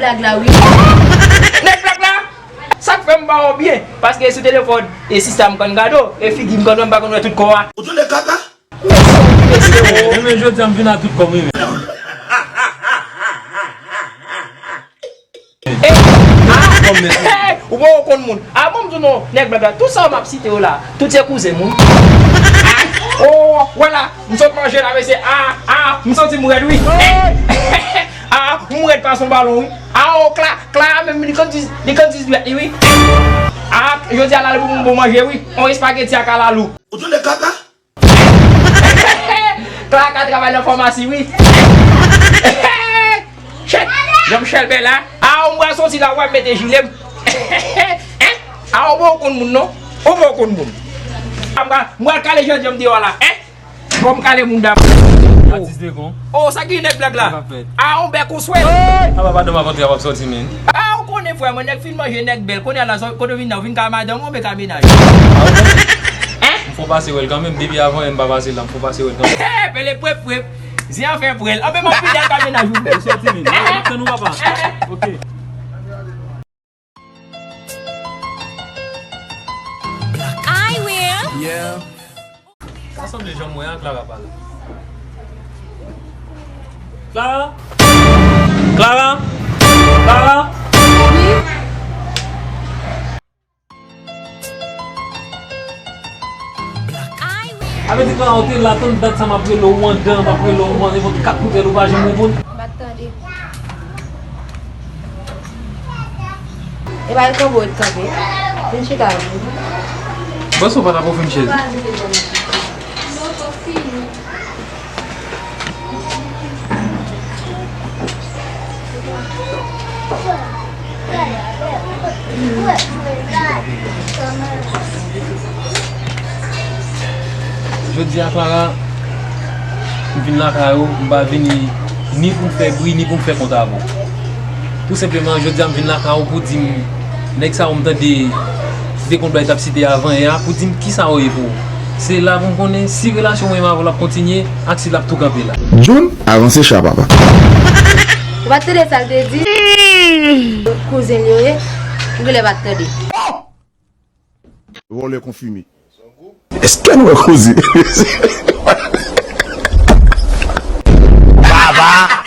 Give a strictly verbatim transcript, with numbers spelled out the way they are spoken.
Blag la, wi. Nèg blag la? Sa k fè m pa wè w byen? Paske sou telefòn, e sista m konn gade w, e figi m konn wè, m pa konn wè tout kò a. Ou tande kaka? E men jodi a m vin a tout kò m, wi, men. Ou poko konn moun. A bon, m di w non, nèg blag la, tout sa w m ap site yo la, tout se kouzen m, wi. O, wè la, m sot manje la, mesye. A, a, m santi m rèd, wi. A, m rèd pase yon balon, wi. A, o, Kla, Kla menm, li konn di, li konn di dwèt li, wi. A, jodi a l al pou m bon manje, wi. On espageti a kalalou. Ou tande kaka? Kla ka travay nan famasi, wi. Chèt, Jean Michel Bèla. A, ou m pral soti la, w ap mete jile m. A, ou bon konn moun, non? Ou bon konn moun. M pral, m pral kale jandyanm deyò la, en? Bon, m kale moun dam. Atis Degon. O, sa ki nèg blag la? Sa k ap fèt? A, on bèk ou swè. A, papa, dòm ap antre, ap ap sòti, men. A, ou konnen, frè mwen, nèg fin manje, nèg bèl. Kounye a la, kote w vin nan, ou vin ka madanm ou, oubyen ka menaj ou? A, ou konnen? En? M fon pase wè l kanmenm, depi avan yè m pa pase la, m fon pase wè l kanmenm. He, pele pwèp pwèp. Zen an fè pwèl. Anben, m ap vin ka menaj ou, frè. Sòti, men. M ap tann ou, papa. Ok. I will. Yeah. Sa sanble jan m wè a Clara pa la. Clara? Clara? Clara? Wi. Avèti Clara, ou te la tann dat sa m ap rele w anndan, m ap rele w anndan, nenpòt kat koutèl ou pa janm reponn. M pa t tande. E pa l kanpe w t kanpe. Vin chita la. Bòs ou pa t ap ofri m chèz? Jodi a, Clara, m vin lakay ou, m pa vini ni pou m fè bri, ni pou m fè kont avè w. Tou senpleman, jodi a m vin lakay ou pou di m, nèg sa yo m tande, se te konn bay t ap site avan yè a, pou di m kisa yo ye pou ou. Se la pou m konnen si relasyon mwen menm avè w l ap kontinye, ak si l ap tou kanpe la. Jun, avanse cha, papa. Ou pa t tande sa l te di? Kouzen l yo ye, ou genlè pa t tande. Vòlè konfime. Èske nou wè koze? Baba!